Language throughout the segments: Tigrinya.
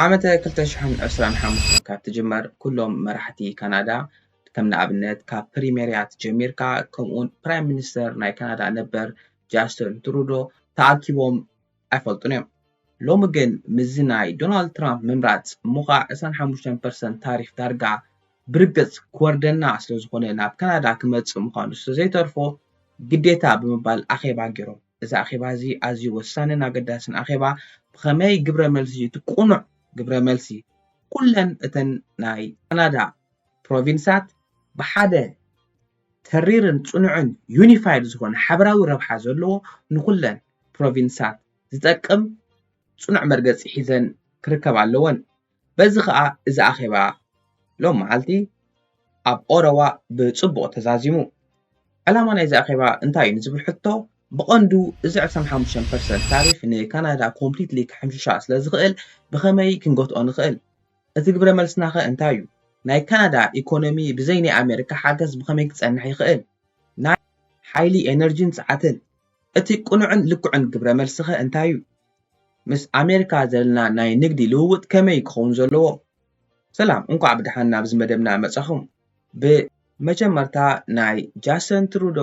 ዓመተ ክልተ ሽሕን ዕስራን ሓሙሽተን ካብ ትጅመር ኩሎም መራሕቲ ካናዳ ከም ንኣብነት ካብ ፕሪሜርያት ጀሚርካ ከምኡውን ፕራይም ሚኒስተር ናይ ካናዳ ነበር ጃስትን ትሩዶ ተኣኪቦም ኣይፈልጡን እዮም። ሎሚ ግን ምስዚ ናይ ዶናልድ ትራምፕ ምምራፅ እሞ ከዓ ዕስራን ሓሙሽተን ፐርሰንት ታሪፍ ዳርጋ ብርግፅ ክወርደና ስለዝኾነ ናብ ካናዳ ክመፅእ ምዃኑ ስለዘይተርፎ ግዴታ ብምባል ኣኼባ ገይሮም። እዚ ኣኼባ እዚ ኣዝዩ ወሳንን ኣገዳስን ኣኼባ ብኸመይ ግብረ መልሲ እቲ ቅኑዕ ግብረ መልሲ ኩለን እተን ናይ ካናዳ ፕሮቪንሳት ብሓደ ተሪርን ጽኑዕን ዩኒፋይድ ዝኾነ ሓበራዊ ረብሓ ዘለዎ ንኹለን ፕሮቪንሳት ዝጠቅም ጽኑዕ መርገጺ ሒዘን ክርከባ ኣለወን። በዚ ኸኣ እዚ ኣኼባ ሎም መዓልቲ ኣብ ኦረዋ ብጽቡቕ ተዛዚሙ። ዕላማ ናይዚ ኣኼባ እንታይ እዩ ንዝብል ሕቶ ብቐንዱ እዚ ዕስራን ሓሙሽተን ፐርሰንት ታሪፍ ንካናዳ ኮምፕሊትሊ ክሕምሽሻ ስለ ዝኽእል ብኸመይ ክንገትኦ ንኽእል? እቲ ግብረ መልስናኸ እንታይ እዩ? ናይ ካናዳ ኢኮኖሚ ብዘይ ናይ ኣሜሪካ ሓገዝ ብኸመይ ክጸንሕ ይኽእል? ናይ ሓይሊ ኤነርጂን ጸዓትን እቲ ቅኑዕን ልክዑን ግብረ መልስኸ እንታይ እዩ? ምስ ኣሜሪካ ዘለና ናይ ንግዲ ልውውጥ ከመይ ክኸውን ዘለዎ? ሰላም፣ እንኳዕ ብደሓን ናብዚ መደብና መጻኹም። ብመጀመርታ ናይ ጃስተን ትሩዶ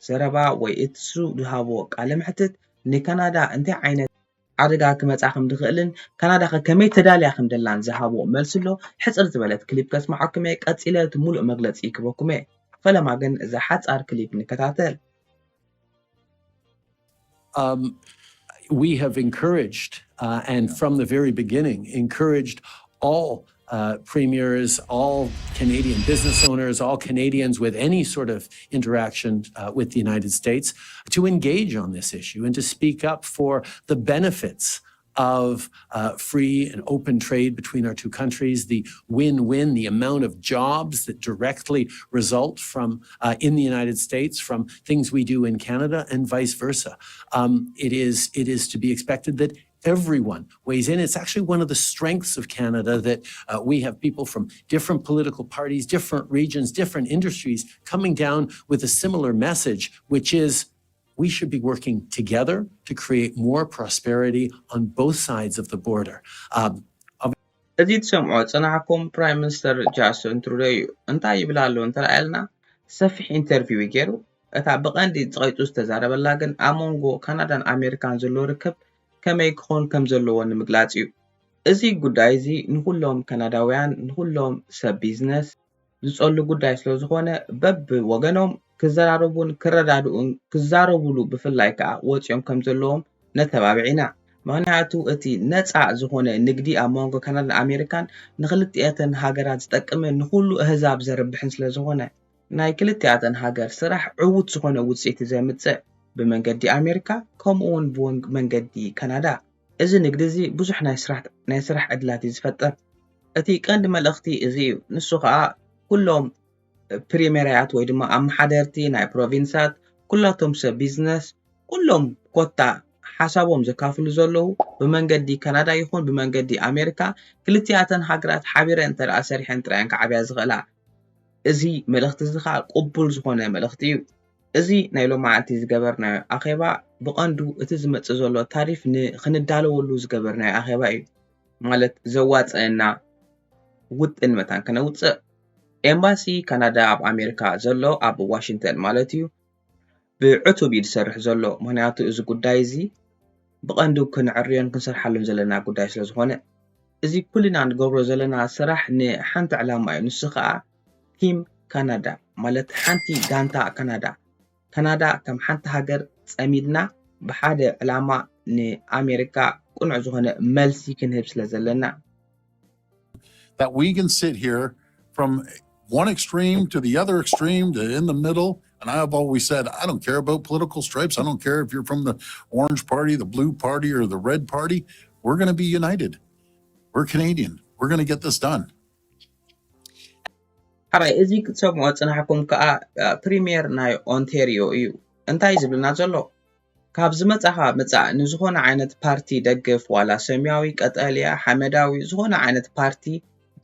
ዘረባ ወይ እቲ እሱ ዝሃቦ ቃለ መሕትት ንካናዳ እንታይ ዓይነት ሓደጋ ክመጻ ከም ዝኽእልን ካናዳ ከ ከመይ ተዳልያ ከም ደላን ዝሃቦ መልሲ ኣሎ። ሕጽር ዝበለት ክሊፕ ከስማዓኩም እየ፣ ቀጺለ እቲ ሙሉእ መግለጺ ክበኩም እየ። ፈለማ ግን እዛ ሓጻር ክሊፕ ንከታተል። Um, we have encouraged, uh, and from the very beginning, encouraged all uh, premiers, all Canadian business owners, all Canadians with any sort of interaction uh, with the United States to engage on this issue and to speak up for the benefits of uh, free and open trade between our two countries, the win-win, the amount of jobs that directly result from uh, in the United States from things we do in Canada, and vice versa. Um, it is it is to be expected that everyone weighs in. It's actually one of the strengths of Canada that uh, we have people from different political parties, different regions, different industries coming down with a similar message, which is we should be working together to create more prosperity on both sides of the border. Um, እዚ ትሰምዖ ዝጸናሕኩም ፕራይም ሚኒስተር ጃስትን ትሩዶ እዩ። እንታይ ይብል ኣሎ እንተረኣየልና ሰፊሕ ኢንተርቪው እዩ ገይሩ። እታ ብቐንዲ ጸቒጡ ዝተዛረበላ ግን ኣብ መንጎ ካናዳን ኣሜሪካን ዘሎ ርክብ ከመይ ክኾን ከም ዘለዎ ንምግላጽ እዩ። እዚ ጉዳይ እዚ ንኹሎም ካናዳውያን ንኹሎም ሰብ ቢዝነስ ዝጸሉ ጉዳይ ስለዝኾነ በብወገኖም ክዘራረቡን ክረዳድኡን ክዛረቡሉ ብፍላይ ከኣ ወጺኦም ከም ዘለዎም ነተባብዕ ኢና። ምኽንያቱ እቲ ነጻ ዝኾነ ንግዲ ኣብ መንጎ ካናዳን ኣሜሪካን ንኽልቲኣተን ሃገራት ዝጠቅምን ንኹሉ ኣህዛብ ዘርብሕን ስለዝኾነ ናይ ክልቲኣተን ሃገር ስራሕ ዕዉት ዝኾነ ውጽኢት እዩ ዘምጽእ ብመንገዲ ኣሜሪካ ከምኡ እውን ብመንገዲ ካናዳ። እዚ ንግዲ እዚ ብዙሕ ናይ ስራሕ ናይ ስራሕ ዕድላት እዩ ዝፈጥር። እቲ ቀንዲ መልእኽቲ እዚ እዩ። ንሱ ከኣ ኩሎም ፕሪሜርያት ወይ ድማ ኣመሓደርቲ ናይ ፕሮቪንሳት ኩላቶም ሰብ ቢዝነስ ኩሎም ኮታ ሓሳቦም ዘካፍሉ ዘለዉ ብመንገዲ ካናዳ ይኹን ብመንገዲ ኣሜሪካ ክልቲኣተን ሃገራት ሓቢረን እንተ ደኣ ሰሪሐን ጥራየን ክዓብያ ዝኽእላ። እዚ መልእኽቲ እዚ ከኣ ቅቡል ዝኾነ መልእኽቲ እዩ። እዚ ናይ ሎማዓንቲ ዝገበርናዮ ኣኼባ ብቐንዱ እቲ ዝመጽእ ዘሎ ታሪፍ ንኽንዳለወሉ ዝገበርናዮ ኣኼባ እዩ። ማለት ዘዋጽኣና ውጥን መታን ከነውጽእ። ኤምባሲ ካናዳ ኣብ ኣሜሪካ ዘሎ ኣብ ዋሽንግተን ማለት እዩ ብዕቱብ እዩ ዝሰርሕ ዘሎ። ምኽንያቱ እዚ ጉዳይ እዚ ብቐንዱ ክንዕርዮን ክንሰርሓሉን ዘለና ጉዳይ ስለ ዝኾነ እዚ ኩልና ንገብሮ ዘለና ስራሕ ንሓንቲ ዕላማ እዩ። ንሱ ኸኣ ቲም ካናዳ ማለት ሓንቲ ጋንታ ካናዳ። ካናዳ ከም ሓንቲ ሃገር ጸሚድና ብሓደ ዕላማ ንኣሜሪካ ቅኑዕ ዝኾነ መልሲ ክንህብ ስለ ዘለና። That we can sit here from one extreme to the other extreme to in the middle. And I have always said, I don't care about political stripes. I don't care if you're from the orange party, the blue party, or the red party. We're going to be united. We're Canadian. We're going to get this done. ሓራይ እዚ ክትሰምዖ ጽናሕኩም ከኣ ፕሪምየር ናይ ኦንቴሪዮ እዩ። እንታይ ዝብልና ዘሎ? ካብ ዝመጻኻ ምጻእ ንዝኾነ ዓይነት ፓርቲ ደግፍ ዋላ ሰማያዊ፣ ቀጠልያ፣ ሓመዳዊ ዝኾነ ዓይነት ፓርቲ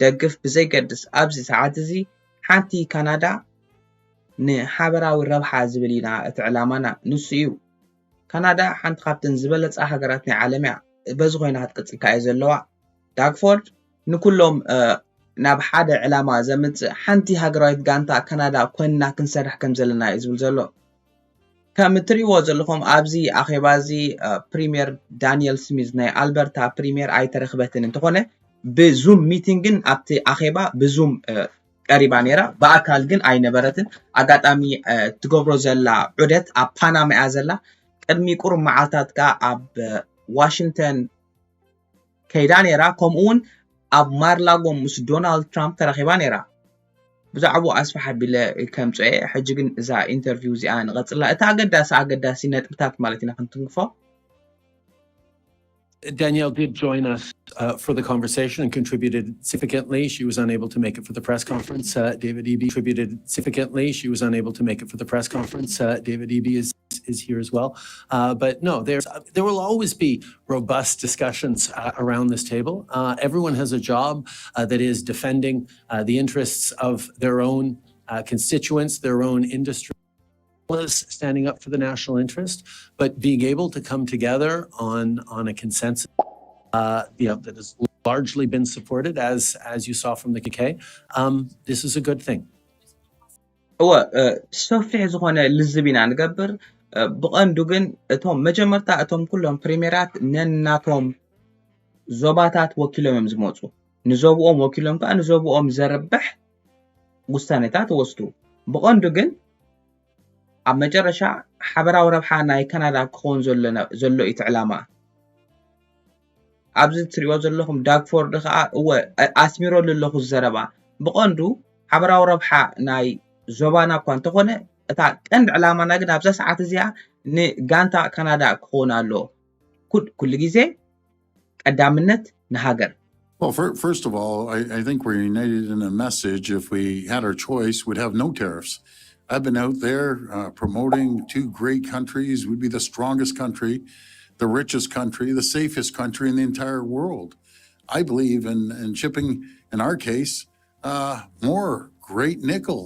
ደግፍ ብዘይገድስ ኣብዚ ሰዓት እዚ ሓንቲ ካናዳ ንሓበራዊ ረብሓ ዝብል ኢና እቲ ዕላማና ንሱ እዩ። ካናዳ ሓንቲ ካብተን ዝበለጻ ሃገራት ናይ ዓለም እያ። በዚ ኮይና ክትቅጽል ከኣ እየ ዘለዋ። ዳግፎርድ ንኩሎም ናብ ሓደ ዕላማ ዘምፅእ ሓንቲ ሃገራዊት ጋንታ ካናዳ ኮይንና ክንሰርሕ ከም ዘለና እዩ ዝብል ዘሎ። ከም እትሪእዎ ዘለኹም ኣብዚ ኣኼባ እዚ ፕሪምየር ዳንኤል ስሚዝ ናይ ኣልበርታ ፕሪምየር ኣይተረኽበትን፣ እንተኾነ ብዙም ሚቲንግ ግን ኣብቲ ኣኼባ ብዙም ቀሪባ ነይራ፣ ብኣካል ግን ኣይነበረትን። ኣጋጣሚ ትገብሮ ዘላ ዑደት ኣብ ፓናማ እያ ዘላ። ቅድሚ ቁሩብ መዓልታት ከኣ ኣብ ዋሽንግተን ከይዳ ነይራ። ከምኡ እውን ኣብ ማርላጎ ምስ ዶናልድ ትራምፕ ተራኺባ ነይራ። ብዛዕባኡ ኣስፍሕ ኣቢለ ከምፅኦ እየ። ሕጂ ግን እዛ ኢንተርቪው እዚኣ ንቐፅላ። እቲ ኣገዳሲ ኣገዳሲ ነጥብታት ማለት ኢና ክንትንክፎ። Danielle did join us uh, for the conversation and contributed significantly. She was unable to make it for the press conference. Uh, David Eby contributed significantly. She was unable to make it for the press conference. Uh, David Eby is is here as well. Uh, but no, there's uh, there will always be robust discussions uh, around this table. Uh, everyone has a job uh, that is defending uh, the interests of their own uh, constituents, their own industry, as well as standing up for the national interest, but being able to come together on on a consensus uh, you know, that has largely been supported, as as you saw from the K K. Um, this is a good thing. እወ፣ ሰፊሕ ዝኾነ ልዝብ ኢና ንገብር። ብቐንዱ ግን እቶም መጀመርታ እቶም ኩሎም ፕሪሜራት ነናቶም ዞባታት ወኪሎም እዮም ዝመፁ። ንዞብኦም ወኪሎም ከዓ ንዞብኦም ዘርብሕ ውሳኔታት ይወስዱ። ብቐንዱ ግን ኣብ መጨረሻ ሓበራዊ ረብሓ ናይ ካናዳ ክኸውን ዘሎ እዩ እቲ ዕላማ። ኣብዚ እትሪእዎ ዘለኹም ዳግፎርድ ከዓ እወ ኣስሚረሉ ኣለኹ ዘረባ። ብቐንዱ ሓበራዊ ረብሓ ናይ ዞባና እኳ እንተኾነ እታ ቀንዲ ዕላማና ግን ኣብዛ ሰዓት እዚኣ ንጋንታ ካናዳ ክኸውን ኣለዎ። ኩሉ ግዜ ቀዳምነት ንሃገር። Well, for, first of all, I, I think we're united in a message. If we had our choice, we'd have no tariffs. I've been out there uh, promoting two great countries. We'd be the strongest country, the richest country, the safest country in the entire world. I believe in, in shipping, in our case, uh, more great nickel,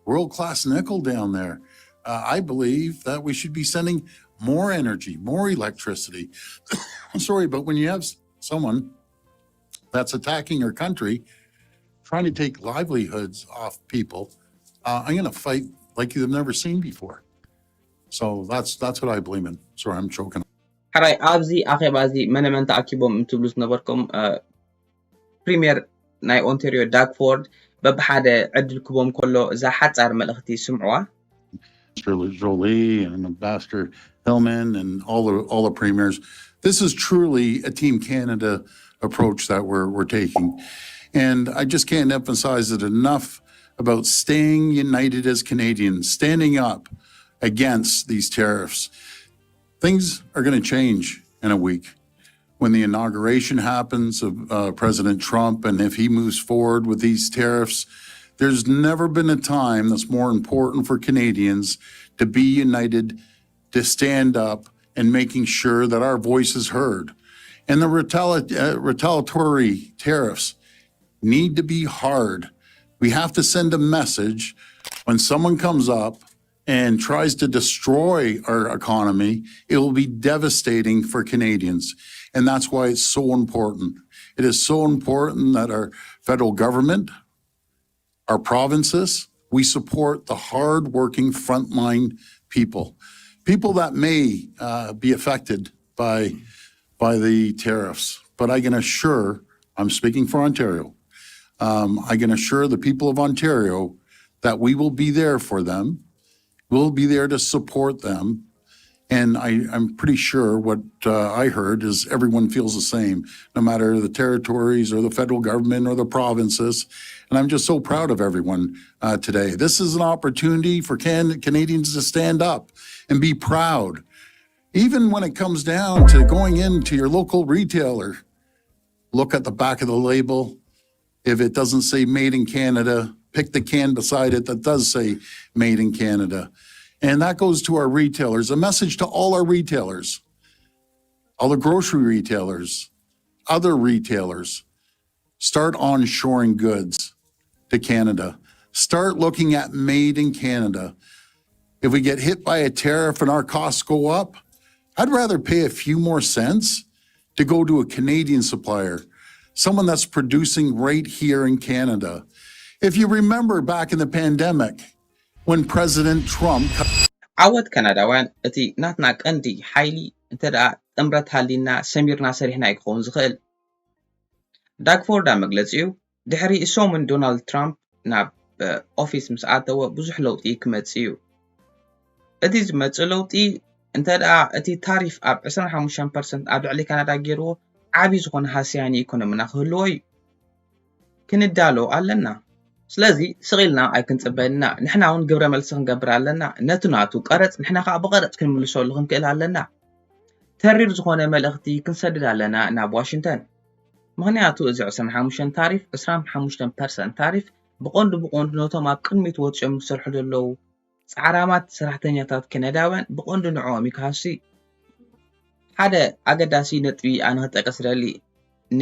world class nickel down there. Uh, I believe that we should be sending more energy, more electricity. Sorry, but when you have someone that's attacking our country, trying to take livelihoods off people, uh, I'm going to fight like you've never seen before. So that's that's what I believe in. Sorry, I'm choking. ሕራይ ኣብዚ ኣኼባ እዚ መነመን ተኣኪቦም እንትብሉ ዝነበርኩም ፕሪምየር ናይ ኦንቴሪዮ ዳግፎርድ በብሓደ ዕድል ክቦም ከሎ እዛ ሓጻር መልእኽቲ ስምዕዋ። Jolie and Ambassador Hillman and all the all the premiers. This is truly a Team Canada approach that we're we're taking, and I just can't emphasize it enough about staying united as Canadians, standing up against these tariffs. Things are going to change in a week when the inauguration happens of uh, President Trump, and if he moves forward with these tariffs, there's never been a time that's more important for Canadians to be united, to stand up, and making sure that our voice is heard. And the retali- uh, retaliatory tariffs need to be hard. We have to send a message when someone comes up and tries to destroy our economy, it will be devastating for Canadians. And that's why it's so important. It is so important that our federal government, our provinces, we support the hardworking frontline people, people that may uh, be affected by by the tariffs. But I can assure, I'm speaking for Ontario, um, I can assure the people of Ontario that we will be there for them. We'll be there to support them. And I, I'm pretty sure what uh, I heard is everyone feels the same, no matter the territories or the federal government or the provinces. And I'm just so proud of everyone uh, today. This is an opportunity for can- Canadians to stand up and be proud. Even when it comes down to going into your local retailer, look at the back of the label. If it doesn't say made in Canada, pick the can beside it that does say made in Canada. And that goes to our retailers, a message to all our retailers, all the grocery retailers, other retailers. Start onshoring goods to Canada. Start looking at made in Canada. If we get hit by a tariff and our costs go up, I'd rather pay a few more cents to go to a Canadian supplier. someone that's producing right here in Canada. If you remember back in the pandemic, when President Trump ዓወት ካናዳውያን እቲ ናትና ቀንዲ ሓይሊ እንተ ደኣ ጥምረት ሃሊና ሰሚርና ሰሪሕና እዩ ክኸውን ዝኽእል። ዳግፎርድ ኣብ መግለጺኡ ድሕሪ ሰሙን ዶናልድ ትራምፕ ናብ ኦፊስ ምስ ኣተወ ብዙሕ ለውጢ ክመጽእ እዩ። እቲ ዝመጽእ ለውጢ እንተ ደኣ እቲ ታሪፍ ኣብ ዕስራን ሓሙሽተን ፐርሰንት ኣብ ልዕሊ ካናዳ ገይርዎ ዓቢ ዝኾነ ሃስያ ንኢኮኖሚና ክህልዎ እዩ። ክንዳሎ ኣለና። ስለዚ ስቕ ኢልና ኣይክንጽበ ኢና። ንሕና እውን ግብረ መልሲ ክንገብር ኣለና። ነቲ ናቱ ቀረጽ ንሕና ከኣ ብቐረጽ ክንምልሰሉ ክንክእል ኣለና። ተሪር ዝኾነ መልእኽቲ ክንሰድድ ኣለና ናብ ዋሽንግተን። ምኽንያቱ እዚ ዕስራን ሓሙሽተን ታሪፍ፣ ዕስራን ሓሙሽተን ፐርሰንት ታሪፍ ብቐንዱ ብቐንዱ ነቶም ኣብ ቅድሚት ወጺኦም ዝሰርሑ ዘለዉ ጻዕራማት ሰራሕተኛታት ከነዳውያን ብቐንዱ ንዕኦም እዩ ክሃሲ። ሓደ ኣገዳሲ ነጥቢ ኣነ ክጠቅስ ደሊ ን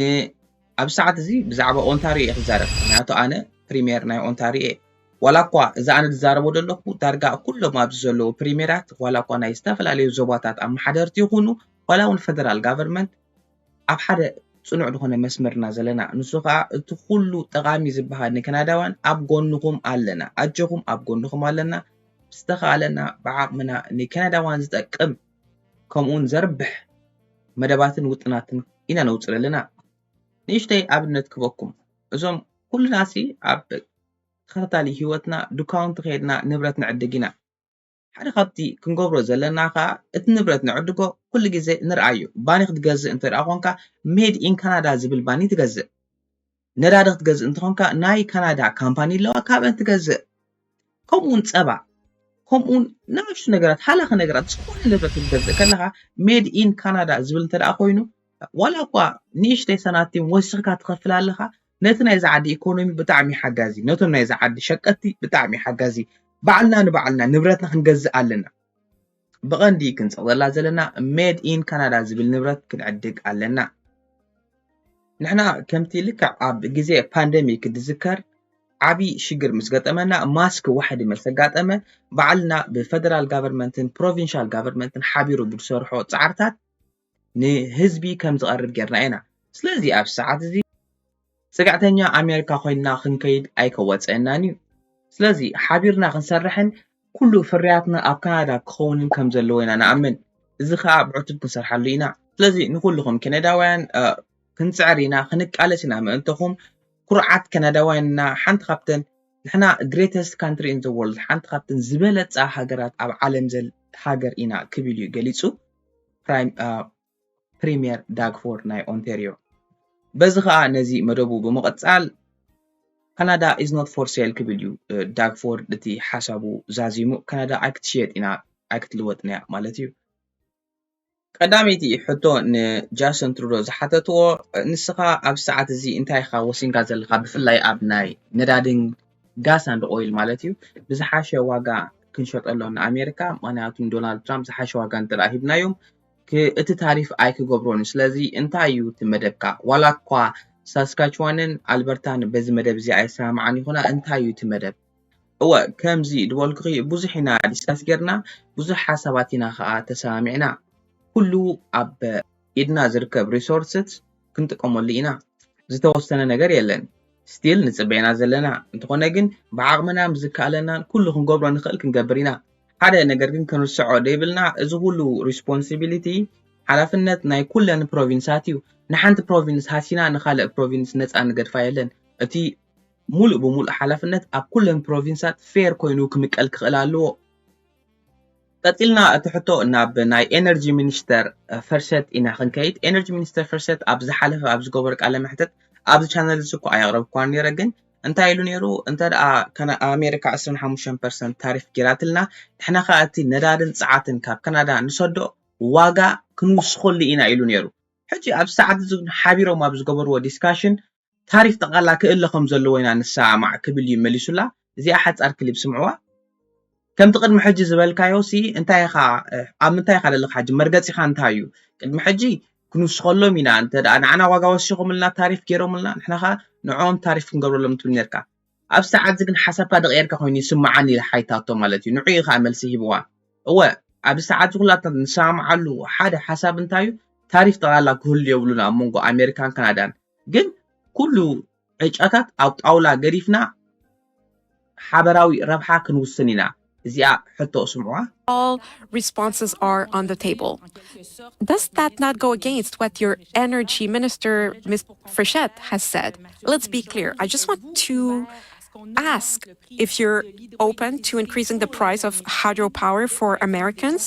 ኣብ ሰዓት እዚ ብዛዕባ ኦንታሪዮ እየ ክዛረብ፣ ምክንያቱ ኣነ ፕሪሜር ናይ ኦንታሪዮ እየ። ዋላ እኳ እዚ ኣነ ዝዛረቦ ዘለኹ ዳርጋ ኩሎም ኣብዚ ዘለዉ ፕሪሜራት ዋላ እኳ ናይ ዝተፈላለዩ ዞባታት ኣመሓደርቲ ይኹኑ ዋላ እውን ፈደራል ጋቨርመንት ኣብ ሓደ ጽኑዕ ዝኾነ መስመርና ዘለና፣ ንሱ ከዓ እቲ ኩሉ ጠቓሚ ዝበሃል ንከናዳውያን ኣብ ጎንኹም ኣለና፣ ኣጆኹም ኣብ ጎንኹም ኣለና፣ ብዝተኻእለና ብዓቕምና ንከናዳውያን ዝጠቅም ከምኡውን ዘርብሕ መደባትን ውጥናትን ኢና ነውፅእ ዘለና። ንእሽተይ ኣብነት ክበኩም፣ እዞም ኩልና ሲ ኣብ ተኸታታሊ ህይወትና ዱካውንቲ ከይድና ንብረት ንዕድግ ኢና። ሓደ ካብቲ ክንገብሮ ዘለና ከዓ እቲ ንብረት ንዕድጎ ኩሉ ግዜ ንርኣዮ። ባኒ ክትገዝእ እንተ ደኣ ኮንካ ሜድ ኢን ካናዳ ዝብል ባኒ ትገዝእ። ነዳዲ ክትገዝእ እንተኾንካ ናይ ካናዳ ካምፓኒ ኣለዋ ካብአን ትገዝእ። ከምኡውን ፀባ ከምኡውን ናእሽቱ ነገራት ሃላኺ ነገራት ዝኾነ ንብረት ክትገዝእ ከለኻ ሜድ ኢን ካናዳ ዝብል እንተ ደኣ ኮይኑ ዋላ እኳ ንእሽተይ ሰናቲም ወሲኽካ ትኸፍል ኣለኻ ነቲ ናይዚ ዓዲ ኢኮኖሚ ብጣዕሚ ሓጋዚ ነቶም ናይዚ ዓዲ ሸቀጥቲ ብጣዕሚ ሓጋዚ ባዕልና ንባዕልና ንብረትና ክንገዝእ ኣለና። ብቐንዲ ክንጸቕጠላ ዘለና ሜድ ኢን ካናዳ ዝብል ንብረት ክንዕድግ ኣለና። ንሕና ከምቲ ልክዕ ኣብ ግዜ ፓንደሚክ ዝዝከር ዓቢ ሽግር ምስ ገጠመና ማስክ ዋሕዲ ምስ ኣጋጠመ ባዕልና ብፈደራል ጋቨርመንትን ፕሮቪንሻል ጋቨርመንትን ሓቢሩ ብዝሰርሖ ጻዕርታት ንህዝቢ ከም ዝቐርብ ጌርና ኢና። ስለዚ ኣብ ሰዓት እዚ ጽግዕተኛ ኣሜሪካ ኮይንና ክንከይድ ኣይከወጸአናን እዩ። ስለዚ ሓቢርና ክንሰርሕን ኩሉ ፍርያትና ኣብ ካናዳ ክኸውንን ከም ዘለዎ ኢና ንኣምን። እዚ ከኣ ብዕቱብ ክንሰርሓሉ ኢና። ስለዚ ንኹልኹም ከነዳውያን ክንጽዕር ኢና፣ ክንቃለስ ኢና ምእንተኹም። ኩርዓት ከናዳውያን ኢና። ሓንቲ ካብተን ንሕና ግሬተስት ካንትሪ ኢን ዘ ወርልድ ሓንቲ ካብተን ዝበለጻ ሃገራት ኣብ ዓለም ዘል ሃገር ኢና ክብል እዩ ገሊጹ። ፕሪምየር ዳግፎርድ ናይ ኦንቴርዮ። በዚ ከዓ ነዚ መደቡ ብምቕጻል ካናዳ is not for sale ክብል እዩ ዳግፎርድ እቲ ሓሳቡ ዛዚሙ። ካናዳ ኣይክትሽየጥ ኢና ኣይክትልወጥን እያ ማለት እዩ። ቀዳመይቲ ሕቶ ንጃስትን ትሩዶ ዝሓተትዎ ንስኻ ኣብ ሰዓት እዚ እንታይ ኢኻ ወሲንካ ዘለኻ ብፍላይ ኣብ ናይ ነዳድን ጋስ ኣንድ ኦይል ማለት እዩ ብዝሓሸ ዋጋ ክንሸጠሎም ንኣሜሪካ ምክንያቱ ንዶናልድ ትራምፕ ዝሓሸ ዋጋ እንተ ሂብናዮም እቲ ታሪፍ ኣይክገብሮን እዩ ስለዚ እንታይ እዩ እቲ መደብካ ዋላ እኳ ሳስካችዋንን ኣልበርታን በዚ መደብ እዚ ኣይሰማማዓን ይኹና እንታይ እዩ እቲ መደብ እወ ከምዚ ድበልኩኺ ብዙሕ ኢና ዲስካስ ጌርና ብዙሕ ሓሳባት ኢና ኸዓ ተሰማሚዕና ኩሉ ኣብ ኢድና ዝርከብ ሪሶርስስ ክንጥቀመሉ ኢና ዝተወሰነ ነገር የለን still ንፅበ ኢና ዘለና እንተኾነ ግን ብዓቕምና ብዝከኣለናን ኩሉ ክንገብሮ ንኽእል ክንገብር ኢና ሓደ ነገር ግን ክንርስዖ ደይብልና እዚ ኩሉ responsibility ሓላፍነት ናይ ኩለን ፕሮቪንሳት እዩ ንሓንቲ ፕሮቪንስ ሃሲና ንኻልእ ፕሮቪንስ ነፃ ንገድፋ የለን እቲ ሙሉእ ብሙሉእ ሓላፍነት ኣብ ኩለን ፕሮቪንሳት ፌር ኮይኑ ክምቀል ክኽእል ኣለዎ። ቀጺልና እቲ ሕቶ ናብ ናይ ኤነርጂ ሚኒስተር ፈርሰት ኢና ክንከይድ። ኤነርጂ ሚኒስተር ፈርሰት ኣብ ዝሓለፈ ኣብ ዝገበሮ ቃለ መሕተት ኣብዚ ቻነል እዚ እኮ ኣየቕረብኳን ነይረ ግን እንታይ ኢሉ ነይሩ እንተ ደኣ ኣሜሪካ ዕስራን ሓሙሽተን ፐርሰንት ታሪፍ ጌራትልና ንሕና ከኣ እቲ ነዳድን ጸዓትን ካብ ካናዳ ንሰዶ ዋጋ ክንውስኸሉ ኢና ኢሉ ነይሩ። ሕጂ ኣብ ሰዓት እዚ ግን ሓቢሮም ኣብ ዝገበርዎ ዲስካሽን ታሪፍ ጠቕላላ ክእለ ከም ዘለዎ ኢና ንሰማማዕ ክብል እዩ መሊሱላ። እዚኣ ሓጻር ክሊፕ ስምዕዋ። ከምቲ ቅድሚ ሕጂ ዝበልካዮ ሲ እንታይ ኢኻ ኣብ ምንታይ ኢኻ ዘለኻ ሕጂ መርገጺኻ እንታይ እዩ? ቅድሚ ሕጂ ክንውስኸሎም ኢና እንተ ደኣ ንዓና ዋጋ ወሲኾምልና ታሪፍ ገይሮምልና ንሕና ኸኣ ንዕኦም ታሪፍ ክንገብረሎም ትብል ነርካ። ኣብ ሰዓት እዚ ግን ሓሳብካ ደቕየርካ ኮይኑ ይስምዓኒ ኢላ ሓቲታቶ ማለት እዩ። ንዕኡ እዩ ኸኣ መልሲ ሂብዋ። እወ ኣብዚ ሰዓት እዚ ኩላትና ንሰማምዓሉ ሓደ ሓሳብ እንታይ እዩ? ታሪፍ ጠቕላላ ክህሉ የብሉን ኣብ መንጎ ኣሜሪካን ካናዳን። ግን ኩሉ ዕጫታት ኣብ ጣውላ ገዲፍና ሓበራዊ ረብሓ ክንውስን ኢና። እዚኣ ሕቶ ስምዕዋ። All responses are on the table. Does that not go against what your energy minister, Miz Frechette, has said? Let's be clear. I just want to ask if you're open to increasing the price of hydropower for Americans,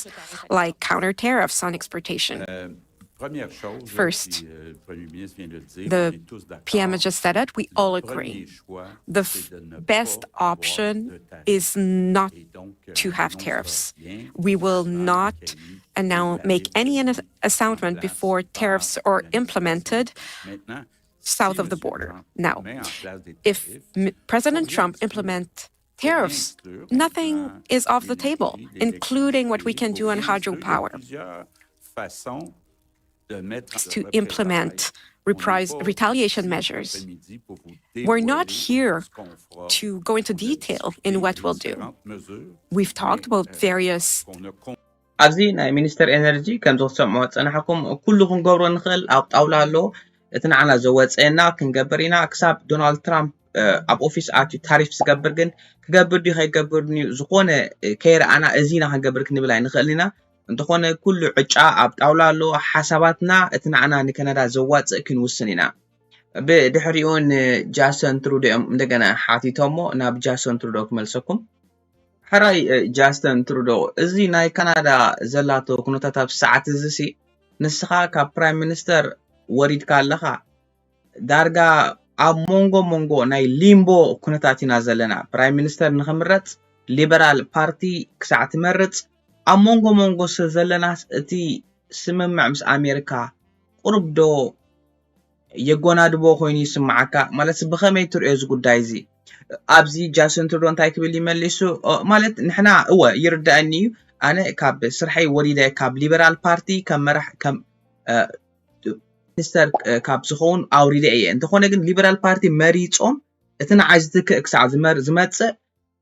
like counter tariffs on exportation. First, the P M just said it, we all agree. The best option is not to have tariffs. We will not announce, make any announcement before tariffs are implemented south of the border. Now, if President Trump implement tariffs, nothing is off the table, including what we can do on hydropower to implement reprise, retaliation measures. We're not here to go into detail in what we'll do. We've talked about various ኣብዚ ናይ ሚኒስተር ኤነርጂ ከምዚ ክትሰምዑ ዝፀናሕኩም ኩሉ ክንገብሮ ንኽእል ኣብ ጣውላ ኣሎ። እቲ ንዓና ዘወፀየና ክንገብር ኢና። ክሳብ ዶናልድ ትራምፕ ኣብ ኦፊስ ኣትዩ ታሪፍ ዝገብር ግን ክገብር ድዩ ከይገብር ድዩ ዝኾነ ከይረኣና እዚ ኢና ክንገብር ክንብል ኣይንኽእል ኢና። እንተኾነ ኩሉ ዕጫ ኣብ ጣውላ ኣሎ። ሓሳባትና እቲ ንዓና ንከነዳ ዘዋፅእ ክንውስን ኢና። ብድሕሪኡ ንጃሰን ትሩዶ እዮም እንደገና ሓቲቶሞ ናብ ጃሰን ትሩዶ ክመልሰኩም። ሕራይ ጃስተን ትሩዶ፣ እዚ ናይ ካናዳ ዘላቶ ኩነታት ኣብ ሰዓት እዚ ሲ ንስኻ ካብ ፕራይም ሚኒስተር ወሪድካ ኣለኻ። ዳርጋ ኣብ መንጎ መንጎ ናይ ሊምቦ ኩነታት ኢና ዘለና። ፕራይም ሚኒስተር ንኽምረፅ ሊበራል ፓርቲ ክሳዕ ትመርፅ ኣብ መንጎ መንጎ ስለ ዘለናስ እቲ ስምምዕ ምስ ኣሜሪካ ቁሩብ ዶ የጎናድቦ ኮይኑ ይስምዓካ? ማለት ብኸመይ ትርእዮ እዚ ጉዳይ እዚ? ኣብዚ ጃስን ትሩዶ እንታይ ክብል ይመሊሱ? ማለት ንሕና እወ ይርዳእኒ እዩ። ኣነ ካብ ስርሐይ ወሪደ ካብ ሊበራል ፓርቲ ከም መራሕ ከም ሚኒስተር ካብ ዝኸውን ኣውሪደ እየ። እንተኾነ ግን ሊበራል ፓርቲ መሪፆም እቲ ንዓይ ዝትክእ ክሳዕ ዝመር ዝመፅእ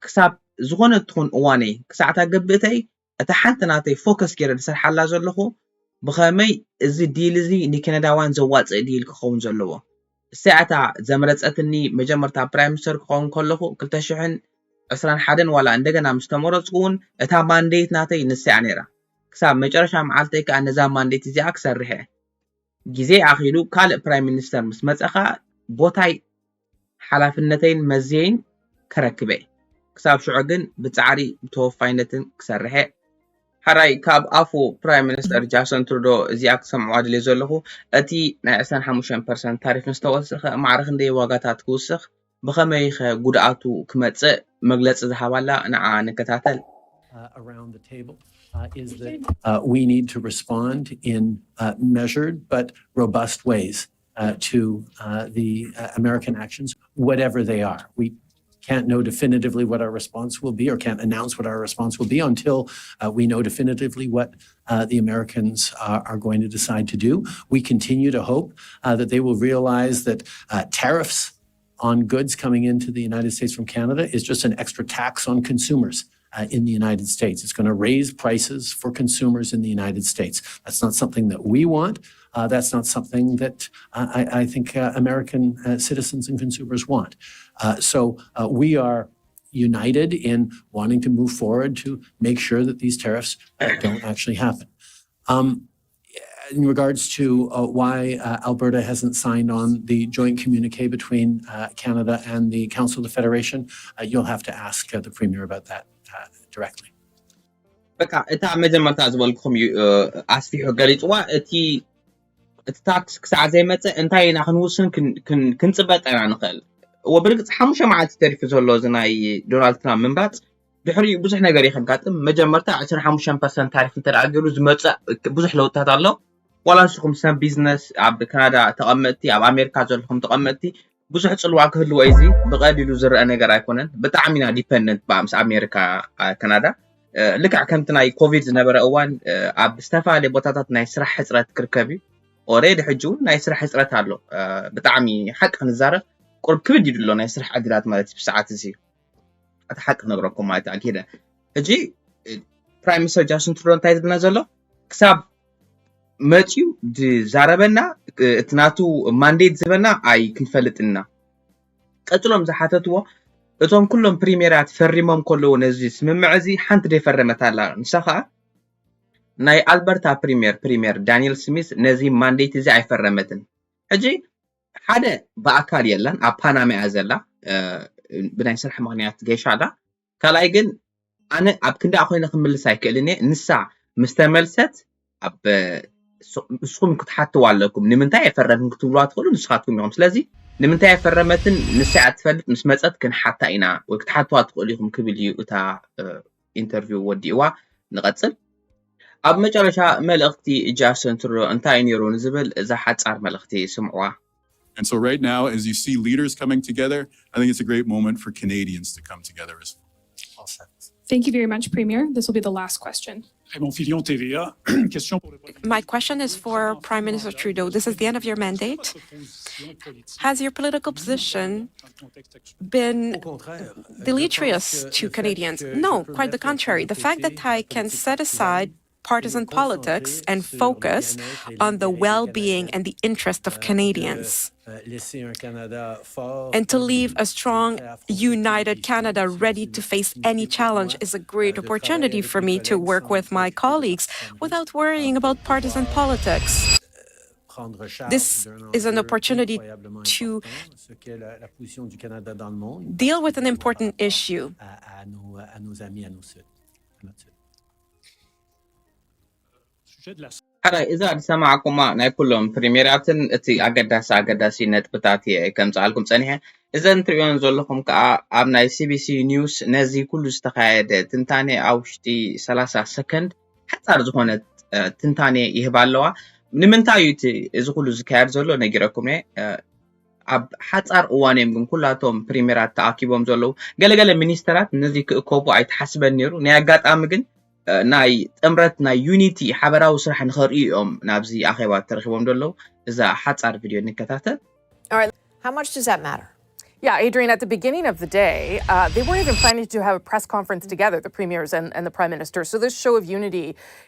ክሳብ ዝኾነ ትኹን እዋነይ ክሳዕታ ገብእተይ እታ ሓንቲ ናተይ ፎከስ ገይረ ዝሰርሓላ ዘለኹ ብኸመይ እዚ ዲል እዚ ንከነዳውያን ዘዋፅእ ዲል ክኸውን ዘለዎ። እሰያ እታ ዘምረፀትኒ መጀመርታ ፕራይም ሚኒስተር ክኸውን ከለኹ ክልተ ሽሕን ዕስራን ሓደን ዋላ እንደገና ምስ ተመረፅኩ እውን እታ ማንዴት ናተይ ንሰያ ነይራ። ክሳብ መጨረሻ መዓልተይ ከዓ ነዛ ማንዴት እዚኣ ክሰርሕ እየ። ግዜ ኣኺሉ ካልእ ፕራይም ሚኒስተር ምስ መፀ ከዓ ቦታይ ሓላፍነተይን መዝየይን ከረክበ እየ። ክሳብ ሽዑ ግን ብፃዕሪ ብተወፋይነትን ክሰርሕ እየ። ሕራይ ካብ ኣፉ ፕራይም ሚኒስተር ጃሰን ትሩዶ እዚኣ ክሰምዕዋ ድልየ ዘለኹ፣ እቲ ናይ ዕስራን ሓሙሽተን ፐርሰንት ታሪፍ ምስተወሰኸ ማዕረ ክንደይ ዋጋታት ክውስኽ፣ ብኸመይኸ ጉድኣቱ ክመፅእ መግለፂ ዝሃባላ ንዓ ንከታተል። uh, around the table uh, is that uh, we need to respond in uh, measured but robust ways uh, to uh, the uh, American actions, whatever they are. We can't know definitively what our response will be or can't announce what our response will be until uh, we know definitively what uh, the Americans uh, are going to decide to do. We continue to hope uh, that they will realize that uh, tariffs on goods coming into the United States from Canada is just an extra tax on consumers uh, in the United States. It's going to raise prices for consumers in the United States. That's not something that we want. Uh, that's not something that uh, I, I, think uh, American uh, citizens and consumers want. Uh, so we are united in wanting to move forward to make sure that these tariffs don't actually happen. Um, in regards to uh, why uh, Alberta hasn't signed on the joint communique between uh, Canada and the Council of the Federation, uh, you'll have to ask uh, the Premier about that uh, directly. በቃ እታ መጀመርታ ዝበልኩኹም እዩ ኣስፊሑ ገሊፅዋ። እቲ እቲ ታክስ ክሳዕ ዘይመፀ እንታይ ኢና ክንውስን ክንፅበጥ ኢና ንኽእል። እወ ብርግፅ ሓሙሽተ መዓልቲ ተሪፉ ዘሎ እዚ ናይ ዶናልድ ትራምፕ ምምራፅ ድሕሪኡ ብዙሕ ነገር እዩ ከጋጥም። መጀመርታ ዕስራን ሓሙሽተን ፐርሰንት ታሪፍ እንተ ገይሩ ዝመፅእ ብዙሕ ለውጥታት ኣሎ። ዋላ ንስኹም ሰብ ቢዝነስ ኣብ ካናዳ ተቐመጥቲ፣ ኣብ ኣሜሪካ ዘለኹም ተቐመጥቲ ብዙሕ ፅልዋ ክህልዎ እዩ። እዚ ብቐሊሉ ዝረአ ነገር ኣይኮነን። ብጣዕሚ ኢና ዲፐንደንት ብኣ ምስ ኣሜሪካ ካናዳ። ልክዕ ከምቲ ናይ ኮቪድ ዝነበረ እዋን ኣብ ዝተፈላለየ ቦታታት ናይ ስራሕ ሕፅረት ክርከብ እዩ። ኦሬዲ ሕጂ እውን ናይ ስራሕ ሕፅረት ኣሎ። ብጣዕሚ ሓቂ ክንዛረብ ቁርብ ክብድ እዩ ኣሎ ናይ ስራሕ ዕድላት ማለት እዩ ብሰዓት እዚ። እቲ ሓቂ ክነግረኩም ማለት ኣኪደ ሕጂ ፕራይም ሚኒስተር ጃስትን ትሩዶ እንታይ ዝብልና ዘሎ ክሳብ መፅዩ ዝዛረበና እቲ ናቱ ማንዴት ዝበና ኣይ ክንፈልጥና። ቀፅሎም ዝሓተትዎ እቶም ኩሎም ፕሪሜራት ፈሪሞም ከለዉ ነዚ ስምምዕ እዚ ሓንቲ ደይፈረመት ኣላ። ንሳ ከዓ ናይ ኣልበርታ ፕሪሜር ፕሪሜር ዳንኤል ስሚስ ነዚ ማንዴት እዚ ኣይፈረመትን። ሕጂ ሓደ ብኣካል የላን ኣብ ፓናማ እያ ዘላ፣ ብናይ ስራሕ ምክንያት ገይሻ ኣላ። ካልኣይ ግን ኣነ ኣብ ክንዳኣ ኮይነ ክምልስ ኣይክእልን እየ። ንሳ ምስ ተመልሰት ኣብ ንስኹም ክትሓትዋ ኣለኩም። ንምንታይ ኣይፈረምን ክትብልዋ ትኽእሉ ንስኻትኩም ኢኹም። ስለዚ ንምንታይ ኣይፈረመትን ንሳ እያ ትፈልጥ፣ ምስ መፀት ክንሓታ ኢና ወይ ክትሓትዋ ትኽእሉ ኢኹም ክብል እዩ እታ ኢንተርቪው ወዲእዋ። ንቐፅል። ኣብ መጨረሻ መልእኽቲ ጃስትን ትሩዶ እንታይ እዩ ነይሩ ንዝብል እዛ ሓፃር መልእኽቲ ስምዕዋ። And so right now, as you see leaders coming together, I think it's a great moment for Canadians to come together as well. Thank you very much, Premier. This will be the last question. Raymond Filion, T V A. Question pour le Premier My question is for Prime Minister Trudeau. This is the end of your mandate. Has your political position been deleterious to Canadians? No, quite the contrary. The fact that Thai can set aside partisan politics and focus on the well being and the interest of Canadians. And to leave a strong, united Canada ready to face any challenge is a great opportunity for me to work with my colleagues without worrying about partisan politics. This is an opportunity to deal with an important issue. ሕራይ እዛ ዝሰማዕኩማ ናይ ኩሎም ፕሪሜራትን እቲ ኣገዳሲ ኣገዳሲ ነጥብታት እየ ከምፅኣልኩም ፀኒሐ። እዘን ትሪእዮን ዘለኹም ከዓ ኣብ ናይ ሲቢሲ ኒውስ ነዚ ኩሉ ዝተኻየደ ትንታኔ ኣብ ውሽጢ ሰላሳ ሰከንድ ሓፃር ዝኾነ ትንታኔ ይህባ ኣለዋ። ንምንታይ እዩ እቲ እዚ ኩሉ ዝካየድ ዘሎ ነጊረኩም እየ። ኣብ ሓፃር እዋን እዮም ግን ኩላቶም ፕሪሜራት ተኣኪቦም ዘለዉ። ገለገለ ሚኒስተራት ነዚ ክእከቡ ኣይተሓስበን ነይሩ። ናይ ኣጋጣሚ ግን ናይ ጥምረት ናይ ዩኒቲ ሓበራዊ ስራሕ ንኸርእዩ እዮም ናብዚ ኣኼባ ተረኺቦም ዘለዉ። እዛ ሓፃር ቪድዮ ንከታተል። How much does that matter? Yeah, Adrian, at the beginning of the day, uh, they weren't even planning to have a press conference together, the premiers and, and the prime minister. So, this show of unity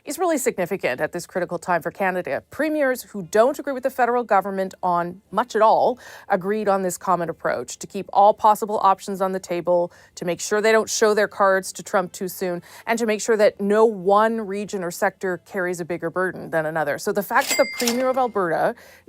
is really significant at this critical time for Canada. Premiers who don't agree with the federal government on much at all agreed on this common approach to keep all possible options on the table, to make sure they don't show their cards to Trump too soon, and to make sure that no one region or sector carries a bigger burden than another. So, the fact that the premier of Alberta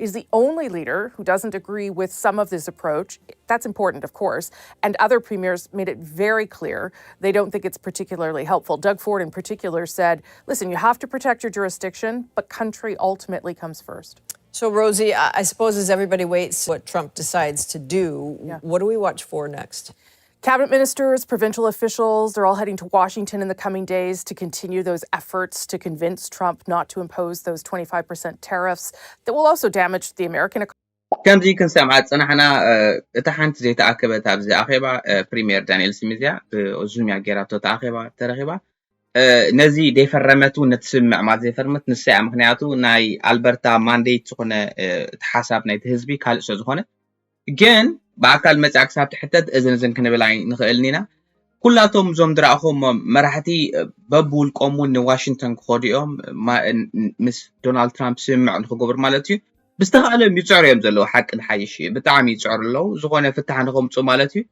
is the only leader who doesn't agree with some of this approach, that's important, of course. And other premiers made it very clear they don't think it's particularly helpful. Doug Ford, in particular, said, listen, you have to protect your jurisdiction, but country ultimately comes first. So, Rosie, I suppose as everybody waits what Trump decides to do, yeah. What do we watch for next? Cabinet ministers, provincial officials, they're all heading to Washington in the coming days to continue those efforts to convince Trump not to impose those twenty-five percent tariffs that will also damage the American economy. ከምዚ ክንሰምዓ ዝፀናሕና እታ ሓንቲ ዘይተኣከበት ኣብዚ ኣኼባ ፕሪምየር ዳንኤል ስሚዝ እያ። ብዙም እያ ገይራቶ እታ ኣኼባ ተረኺባ። ነዚ ደይፈረመት እውን ነቲ ስምምዕ ማለት ዘይፈረመት ንሳ እያ። ምክንያቱ ናይ ኣልበርታ ማንዴት ዝኾነ እቲ ሓሳብ ናይቲ ህዝቢ ካልእ ስለ ዝኾነ ግን ብኣካል መፅኣ ክሳብ ትሕተት እዝን እዝን ክንብል ኣይንኽእልን ኢና። ኩላቶም እዞም ዝረኣኹሞም መራሕቲ በብውልቆም እውን ንዋሽንግተን ክኸዱ እዮም ምስ ዶናልድ ትራምፕ ስምምዕ ንክገብሩ ማለት እዩ። ብዝተኻእሎም ይፅዕሩ እዮም ዘለዉ። ሓቂ ንሓይሽ ብጣዕሚ ይፅዕሩ ኣለዉ ዝኾነ ፍታሕ ንከምፁ ማለት እዩ።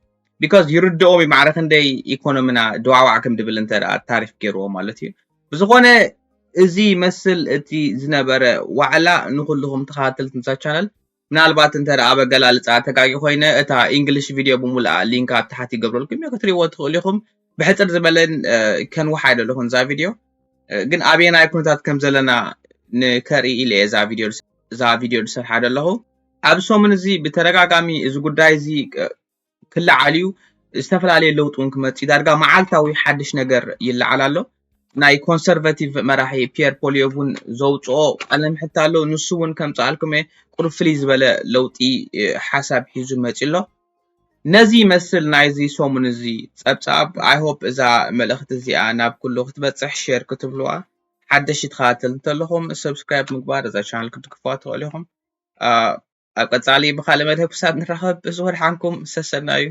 ቢካዝ ይርድኦም እዩ ማዕረ ክንደይ ኢኮኖሚና ድዋዕዋዕ ከም ድብል እንተ ደኣ ታሪፍ ገይርዎ ማለት እዩ። ብዝኾነ እዚ ይመስል እቲ ዝነበረ ዋዕላ ንኩልኹም ተኸታተልቲ ንዛ ቻነል ምናልባት እንተ ደኣ በገላልፃ ተጋጊ ኮይነ እታ ኢንግሊሽ ቪድዮ ብሙሉኣ ሊንካ ኣብ ታሕቲ ይገብረልኩም እዮ ክትሪእዎ ትኽእሉ ኢኹም። ብሕፅር ዝበለን ከንውሓ ኣይደለኹን እዛ ቪድዮ ግን ኣበየናይ ኩነታት ከም ዘለና ንከርኢ ኢለ እየ እዛ ቪድዮ ዝሰርሓ ዘለኹ። ኣብ ሰሙን እዚ ብተደጋጋሚ እዚ ጉዳይ እዚ ክለዓል እዩ። ዝተፈላለየ ለውጢ እውን ክመፅእ እዩ። ዳርጋ መዓልታዊ ሓድሽ ነገር ይለዓል ኣሎ። ናይ ኮንሰርቫቲቭ መራሒ ፒየር ፖሊዮቭ እውን ዘውፅኦ ቃለ ምሕትት ኣሎ። ንሱ እውን ከምፅኣልኩም እየ ቁሩብ ፍልይ ዝበለ ለውጢ ሓሳብ ሒዙ መፂኡ ኣሎ። ነዚ ይመስል ናይዚ ሰሙን እዚ ፀብፃብ። I hope እዛ መልእኽቲ እዚኣ ናብ ኩሉ ክትበፅሕ ሼር ክትብልዋ፣ ሓደሽቲ ተኸታተልቲ እንተለኹም ሰብስክራይብ ምግባር እዛ ቻነል ክትድግፍዋ ትኽእሉ ኢኹም። ኣብ ቀፃሊ ብካልእ መደብ ክሳብ ንራኸብ ዝወድሓንኩም ሰሰናዩ።